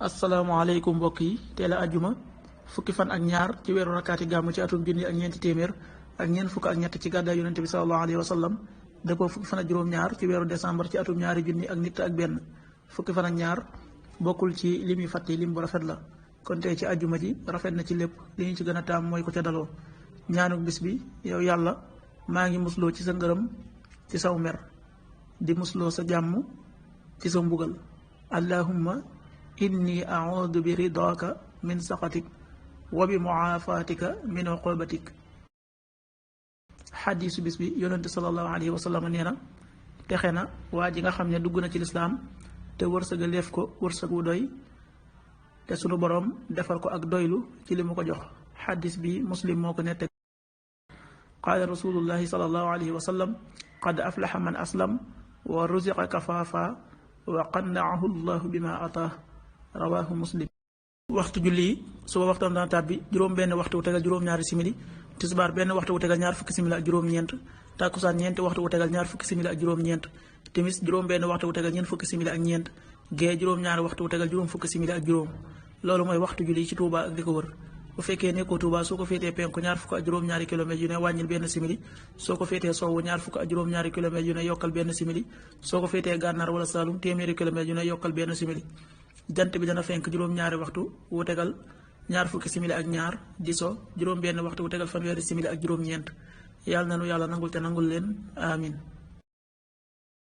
asalaamaaleykum mbokk yi teel a ajjuma fukki fan ak ñaar ci weeru rakkaati gàmmu ci atum junni ak ñeenti téeméer ak ñeent fukk ak ñett ci gàddaay yonente bi sallallahu alayhi wa sallam dëppoo fukki fan ak juróom-ñaar ci weeru décembre ci atum ñaari junni ak nit ak benn fukki fan ak ñaar bokkul ci lim yu fàtte lim bu rafet la kon tey ci ajjuma ji rafet na ci lépp li ñu ci gën a taam mooy ko ca daloo ñaanuk bis bi yow yàlla maa ngi musloo ci sa ngërëm ci saw mer di musloo sa jàmm ci sa mbugal allahumma inni audu bi ridaaka min saxatik wa bi muaafatika min uqubatik. xadiisu bis bi yonente sallallahu alayhi wa sallam nee na texe na waa ji nga xam ne dugg na ci lislaam te wërsëga leef ko wërsëg wu doy te sunu boroom defal ko ak doylu ci li mu ko jox. xadiis bi muslim moo ko nette qaala rasulullahi sallallahu alayhi wa sallam qad aflaxa man aslam wa ruziqa kafaafa wa qannaahu llahu bima ataah rawaahu muslim. waxtu julli yi suba waxtaan dana tàbbi juróom benn waxtu wu tegal juróom-ñaari simili, tisbaar benn waxtu wu tegal ñaar fukki simili ak juróom-ñeent, takkusaan ñeenti waxtu wu tegal ñaar fukki simili ak juróom-ñeent, timis juróom benn waxtu wu tegal ñeent fukki simili ak ñeent, gee juróom-ñaari waxtu wu tegal juróom fukki simili ak juróom. loolu mooy waxtu julli ci Touba ak li ko wër. bu fekkee nekkoo Touba soo ko féetee penku ñaar fukk ak juróom-ñaari kilomètres yu ne wàññil benn simili, soo ko féetee sowwu ñaar fukk ak juróom-ñaari kilomètres yu ne yokkal benn simili, soo ko féetee gànnaar wala Saalum téeméeri kilomètres yu ne yokkal benn simili. jant bi dana fenk juróom-ñaari waxtu wu tegal ñaar fukki simili ak ñaar, di so juróom benn waxtu wu tegal fanweeri simili ak juróom-ñeent. yàlla na nu yàlla nangul te nangul leen amin.